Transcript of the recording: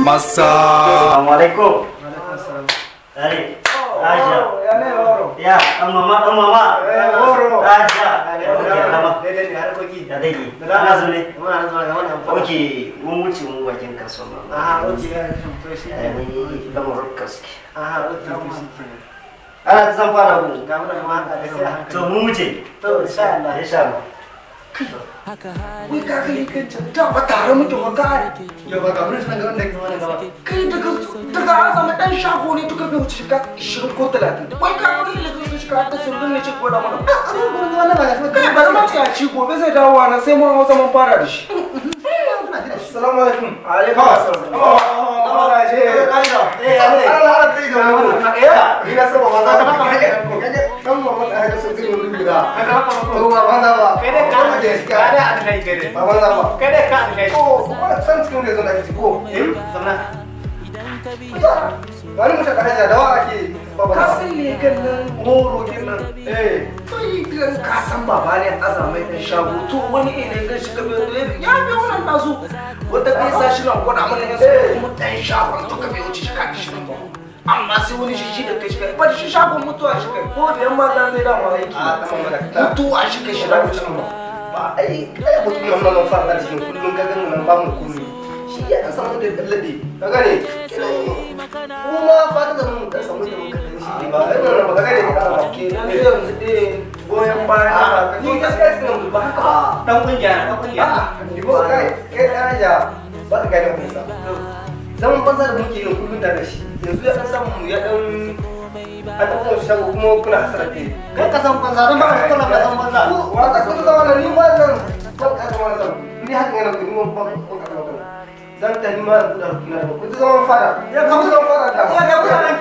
Masa. Assalamualaikum. Waalaikumsalam. Dari Raja. Ya ne horo. Ya, dan mama, dan mama. Eh, horo. Raja. Oke, mama. Daidai ne harkoki. Ya dai. Ana zaune. Muna nan zaune wannan. Oke, mun wuce mu bakin kasuwa. Mama. Ah, oke, ya to shi. Eh, mun yi lamarin gaske. Ah, oke, to shi kenan. Ana ta san fara ku. Ga muna kuma haka da sai a hankali. To mun wuce. To insha Allah. Insha Allah. Wai ka kai kan can da ba tare muke wa ka Yau ba ga mun sanan ga wanda ke mana gaba. Kai daga an samu dan shago ne duka bai wuce shiga 20 ko 30. Wai ka kai da kai shiga ta sirrin ne ce ko da mana. Kai bari ma ta ci gobe zai dawo nan sai mun hausa mun fara da shi. Assalamu alaikum. Alaikum assalam. Ka san legan nan horo kenan. Eh, to ka san baba ne azamai dan shago to wani irin gan shi gabe ya bi wannan nasu wata kai sa shi na gwada mana yanzu kuma dan shagon to ka bai wuce shi ka shi ba. Amma sai wani shi da kai shi kai ba shi shagon mutuwa shi kai ko da yamma zan zai dama aiki. Mutuwa shi kai shi da wuce Ba ai kai mutum nan nan fara da shi kullun ka ga nan ba mu komai. Shi ya dan samu da dallade ka gane kuma fata da mun ka samu da mun ka dan shi ba ai nan ba ka gane ka ba kenan yanzu dai goyon baya a ni gaskiya cikin ba haka ba Dan kungiya na, dan kungiya. Ni ba kai kai dan ya ba ka gane mun sa zaman banza da muke yin kullun tare da shi yanzu ya dan samu ya dan an dan shago kuma kuna hasara ke Kai ka san banza, don ba ka kula ka san banza. Wa ta kun zama ni wannan ban ka zama wannan ni haka ne ku ni ban ka zama wannan zan ta ni ma da kuna da ku zaman fara Ya ka ku zaman fara da Ya ka buɗe